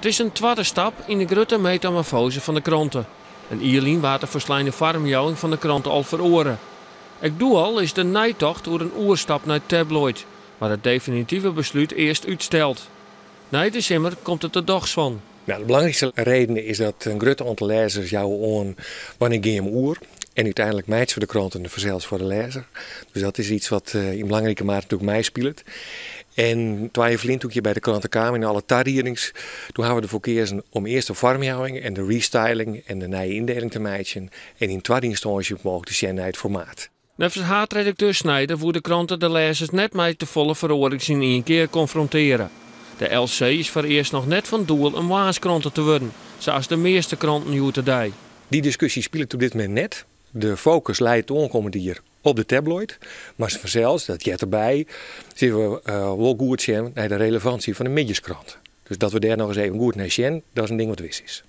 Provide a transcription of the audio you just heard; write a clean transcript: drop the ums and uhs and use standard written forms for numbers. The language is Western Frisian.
It is in twadde stap yn de grutte metamorfoaze fan de krante. In jier lyn waard de folsleine foarmjouwing fan de krante al feroare. Ek doe al is der neitocht oer in oerstap nei tabloid, mar it definitive beslút earst útsteld. Nei de simmer komt it der dochs fan. Nou, de belangrykste reden is dat in grut oantal lêzers jouwe oan wannear gean jim oer. En úteinlik meitsje we de kranten fansels foar de lêzer. Dus dat is yts wat yn belangrike mate natuerlik meispilet. En 2 jier ferlyn, doe't ik hjir by de krante kaam yn alle tariedings, doe hawwe we derfoar keazen om earst de foarmjouwing en de restyling en de nije yndeling te meitsjen en yn twadde ynstânsje mooglik te sjen nei it formaat. Neffens haadredakteur Snijder woe de krante de lêzers net mei tefolle feroarings yn ien kear konfrontearje. De LC is foarearst noch net fan doel in moarnskrante te wurden, sa as de measte kranten hjoed-de-dei. Dy diskusje spilet op dit momint net. De fokus leit oankommend jier op de tabloid. Mar fansels, dat heart derby, sille we wol goed sjen nei de relevansje fan de middeiskrant. Dus dat we dêr noch ris even goed nei sjen, dat is in ding wat wis is.